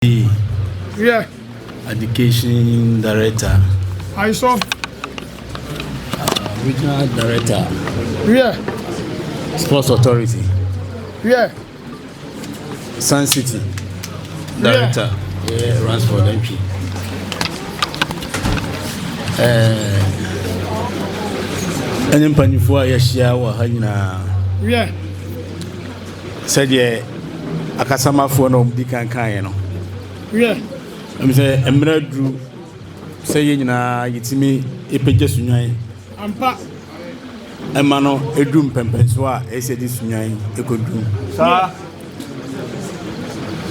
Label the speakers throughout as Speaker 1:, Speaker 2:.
Speaker 1: Wiɛ.
Speaker 2: Education Director.
Speaker 1: Aisɔ.
Speaker 2: Regional Director.
Speaker 1: Wiɛ.
Speaker 2: Sports Authority.
Speaker 1: Wiɛ.
Speaker 2: Sun City Director. Yeah, Ransford Antwi. Ɛne mpanyinfoɔ a yɛahyia wɔ ha nyinaa.
Speaker 1: Wiɛ.
Speaker 2: Sɛdeɛ akasamafoɔ na wɔdi kan kaeɛ no.
Speaker 1: Wiɛ.
Speaker 2: Ɛmu sɛ mmerɛ duru sɛ yɛn nyinaa yɛtumi pagya Sunyani.
Speaker 1: Ampa.
Speaker 2: Ɛma no ɛduru mpɛmpɛnsoɔ a ɛsɛ sɛ yɛde Sunyani ɛkɔduru.
Speaker 3: Saa.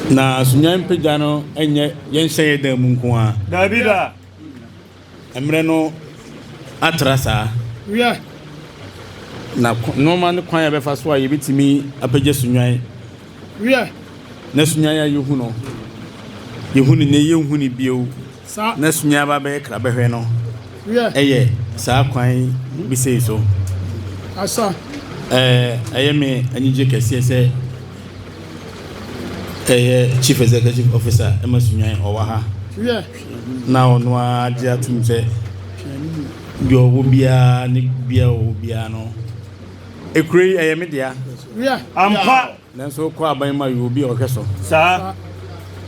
Speaker 2: Na Sunyani mpagya no nyɛ yɛnhyɛ yɛn dan mu nko ara.
Speaker 3: Daabi da.
Speaker 2: Mmerɛ no atra saa.
Speaker 1: Wiɛ.
Speaker 2: Na nneɛma ne kwan a yɛbɛfa so a yɛbɛtumi apagya Sunyani.
Speaker 1: Wiɛ.
Speaker 2: Na Sunyani a yɛhu no, yɛhu no nnɛ yɛnhu no bio.
Speaker 1: Saa.
Speaker 2: Na Sunyani aba bɛyɛ krabɛhwɛ no.
Speaker 1: Wiɛ.
Speaker 2: Ɛyɛ saa kwan bi sei so.
Speaker 1: Asa.
Speaker 2: Ɛyɛ me anigye kɛseɛ sɛ ɛyɛ Chief Executive Officer ɛma Sunyani ɔwɔ ha.
Speaker 1: Wiɛ.
Speaker 2: Na ɔno ara gye atum sɛ deɛ ɔwɔ biara ne biara ɔwɔ biara no, ekuro yi ɛyɛ me dea.
Speaker 1: Wiɛ.
Speaker 3: Ampa.
Speaker 2: Nanso wokɔ aban mu a yɛ obi a ɔhwɛ so.
Speaker 3: Saa.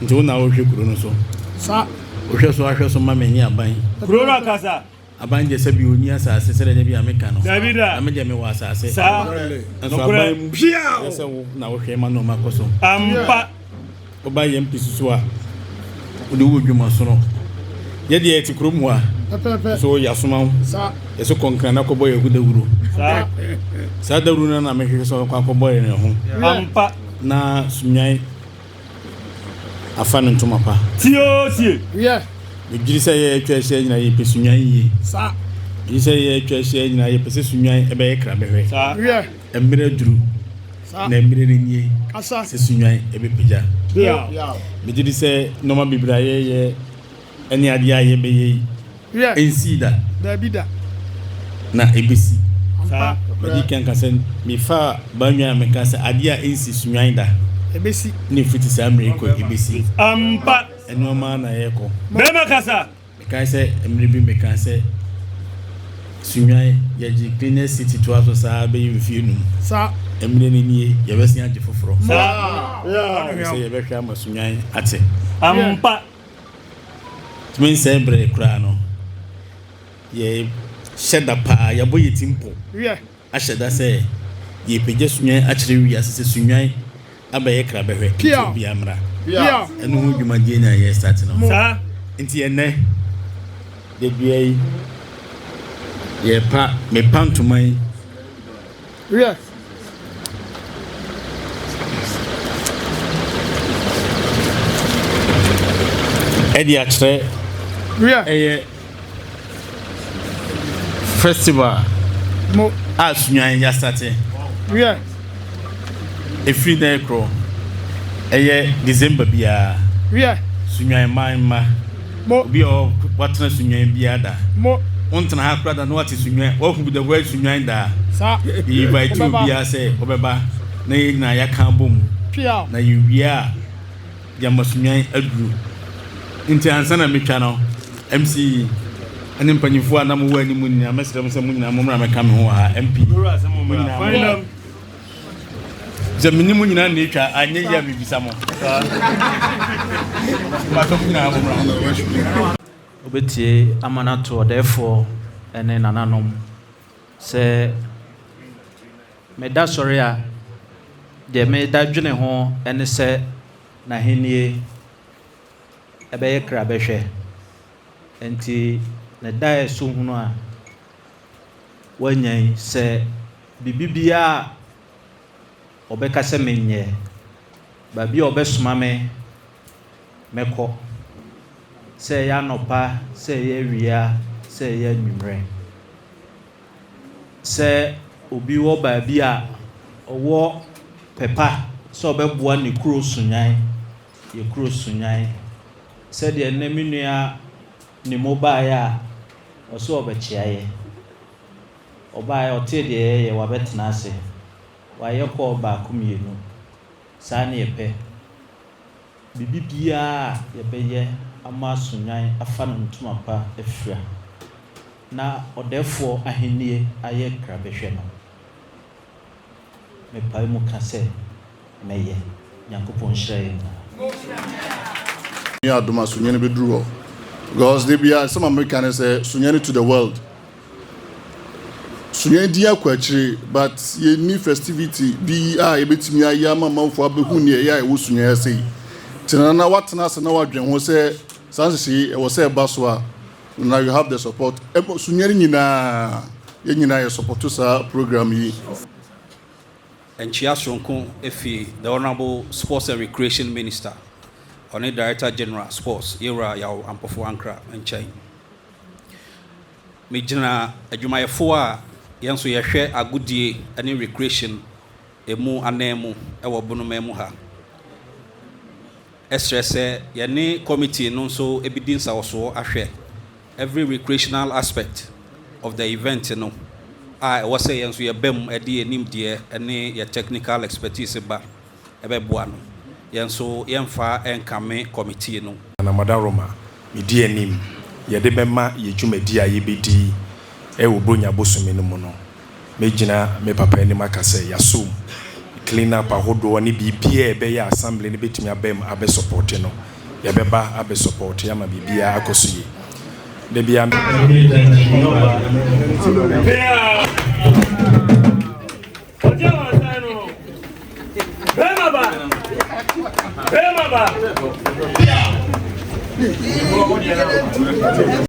Speaker 2: Nti wo na wohwɛ kuro no so.
Speaker 1: Saa.
Speaker 2: Wohwɛ so ahwɛ so ma me ne aban.
Speaker 3: Kuro no akasa.
Speaker 2: Aban deɛ sɛbi ɔnni asase sɛdeɛ da bi a meka no.
Speaker 3: Dabi da.
Speaker 2: Na me deɛ mewɔ asase.
Speaker 3: Saa.
Speaker 2: Nso
Speaker 3: Nokorɛ.
Speaker 2: aban mu ɛyɛ sɛ wo na wohwɛ ma nneɛma kɔ so.
Speaker 3: Ampa.
Speaker 2: Woba yɛn mpi so a, wode wo dwuma sono. Yɛ deɛ yɛte kurom hɔ a,
Speaker 1: Pɛpɛɛpɛ.
Speaker 2: nso yɛasoma wo.
Speaker 1: Saa.
Speaker 2: Yɛso kɔ Nkran na kɔbɔ yɛn ho dawuro.
Speaker 3: Saa.
Speaker 2: Saa dawuro no na mehwehwɛ sɛ ɔbɛkɔ akɔbɔ yɛn ho.
Speaker 1: Wiɛ.
Speaker 3: Ampa.
Speaker 2: Na Sunyani afa no ntoma pa.
Speaker 3: Tie oo tie.
Speaker 1: Wiɛ.
Speaker 2: Medwiri sɛ yɛ atwa ahyia nyinaa yɛpɛ Sunyani yie.
Speaker 1: Saa.
Speaker 2: Medwiri sɛ yɛ atwa ahyia nyinaa yɛpɛ sɛ Sunyani ɛbɛyɛ krabɛhwɛ.
Speaker 3: Saa.
Speaker 1: Wiɛ.
Speaker 2: Mmerɛ aduru.
Speaker 1: Saa.
Speaker 2: Na mmerɛ no nie
Speaker 1: Kasa.
Speaker 2: sɛ Sunyani ɛbɛpagya.
Speaker 1: Piaw.
Speaker 2: Megye di sɛ nneɛma bebree a yɛyɛ ne adeɛ a yɛbɛyɛ yi
Speaker 1: Wiɛ.
Speaker 2: ɛnsii da.
Speaker 1: Daabi da.
Speaker 2: Na ɛbɛsi.
Speaker 3: Saa.
Speaker 1: Ampa.
Speaker 2: Madi kan ka sɛ mefaa Bannwan a meka sɛ adeɛ a ɛnsi Sunyani da.
Speaker 1: Ɛbɛsi.
Speaker 2: Ne ɛfiti saa mmerɛ yi kɔ ɛbɛsi.
Speaker 3: Ampa.
Speaker 2: Nneɛma na yɛrekɔ.
Speaker 3: Bɛrima kasa.
Speaker 2: Mekae sɛ mmerɛ bi mekaa sɛ Sunyani yɛgye cleanest city toa so saa bɛyɛ mfie num.
Speaker 1: Saa.
Speaker 2: Mmerɛ no nie yɛbɛsen agye foforɔ.
Speaker 3: Saa.
Speaker 2: Ɛfiri sɛ yɛbɛhwɛ ama Sunyani ate.
Speaker 3: Ampa.
Speaker 2: Tumi nsɛe berɛ koraa no yɛhyɛ da paa yɛabɔ yɛn ti mpo.
Speaker 1: Wiɛ.
Speaker 2: Ahyɛ da sɛ yɛrepagya Sunyani akyerɛ wiase sɛ Sunyani abɛyɛ krabɛhwɛ nti obiara mmra. Ɛno ho dwumadie na yɛrestart no.
Speaker 3: Saa.
Speaker 2: Nti ɛnnɛ dadua yi yɛrepa mepa ntoma yi.
Speaker 1: Wiɛ.
Speaker 2: Ɛde akyerɛ
Speaker 1: Wiɛ.
Speaker 2: ɛyɛ Festival
Speaker 1: Mo.
Speaker 2: a Sunyani yɛastate.
Speaker 1: Wiɛ.
Speaker 2: Ɛfiri nnɛ rekorɔ, ɛyɛ December biara.
Speaker 1: Wiɛ.
Speaker 2: Sunyani man mma.
Speaker 1: Mo.
Speaker 2: Obi a watena Sunyani biara da.
Speaker 1: Mo.
Speaker 2: Wontena ha koraa da na wate Sunyani, wahu the word Sunyani da a.
Speaker 1: Saa.
Speaker 2: Yɛ invite
Speaker 1: Wobɛba.
Speaker 2: obiara sɛ ɔbɛba na yɛn nyinaa yɛaka abom.
Speaker 1: Piaw.
Speaker 2: Na yɛwie a. Gyama Sunyani aduru nti ansa na metwa no, MC ne mpanyinfoɔ a na mowɔ anim nyinaa mɛsrɛ mo sɛ mo nyinaa mommra mɛka me ho wɔ ha. MP, mo nyinaa mommra. Sɛ me ne mo nyinaa na etwa anyɛ yie a mebisa mo. Mpakyɛ mo nyinaa mommra.
Speaker 4: Wobɛtie ama no ato ɔdɛɛfoɔ ne nananom sɛ meda sɔre a, deɛ meda dwene ho ne sɛ n'ahennie bɛyɛ krabɛhwɛ. Enti ne daeɛso hunu a wanya yi, sɛ biribi biara a ɔbɛka sɛ menyɛ, baabi a ɔbɛsoma me mɛkɔ, sɛ ɛyɛ anɔpa, sɛ ɛyɛ awia, sɛ ɛyɛ anwummerɛ. Sɛ obi wɔ baabi a ɔwɔ pɛ pa sɛ ɔbɛboa ne kuro Sunyani, yɛ kuro Sunyani. Sɛdeɛ nnɛ me nua Nimo baeɛ a, ɔse ɔbɛkyea yɛ. Ɔbaeɛ, ɔtee deɛ yɛyɛ, wabɛtena ase. Wayɛ call baako mmienu. Saa ne yɛpɛ. Biribi biara a yɛbɛyɛ ama Sunyani afa no ntoma pa afira na ɔdɛɛfoɔ ahennie ayɛ krabɛhwɛ no, mepae mu ka sɛ mɛyɛ. Nyankopɔn nhyira yɛn nyinaa.
Speaker 5: Nyame adom a Sunyani bɛduru hɔ because da biara asɛm a meka ne sɛ Sunyani to the world. Sunyani din akɔ akyire but yɛnni festivity bi a yɛbɛtumi ayɛ ama amanfoɔ abɛhu nea ɛyɛ a ɛwɔ Sunyani ase yi. Nti Nana watena ase na wadwen ho sɛ saa nhyehyɛe yi ɛwɔ sɛ ɛba so a Nana you have the support. Sunyani nyinaa yɛn nyinaa yɛ support saa program yi.
Speaker 6: Nkyia soronko fi The Honourable Sports and Recreation Minister, ɔne Director General Sports, Yewura Yaw Ampofo Ankrah nkyɛn. Megyina adwumayɛfoɔ a yɛn nso yɛhwɛ agodie ne recreation ɛmu ananmu wɔ Bonoman mu ha srɛ sɛ yɛne committee no nso bɛdi nsawɔsoɔ ahwɛ every recreational aspect of the event no a ɛwɔ sɛ yɛn nso yɛba mu de yɛn nimdeɛ ne yɛn technical expertise ba bɛboa no, yɛn nso yɛmfa nkame committee no.
Speaker 7: Anamada Roma, medi anim, yɛde bɛma yɛ dwumadi a yɛbɛdi wɔ Buronya bosome no mu no. Mɛgyina me papa anim aka sɛ yɛasɔ mu. Clean up ahodoɔ ne biribiara a ɛbɛyɛ a assembly no bɛtumi aba mu abɛ supporte no, yɛbɛba abɛ supporte ama biribiara akɔ so yie. Da biara me.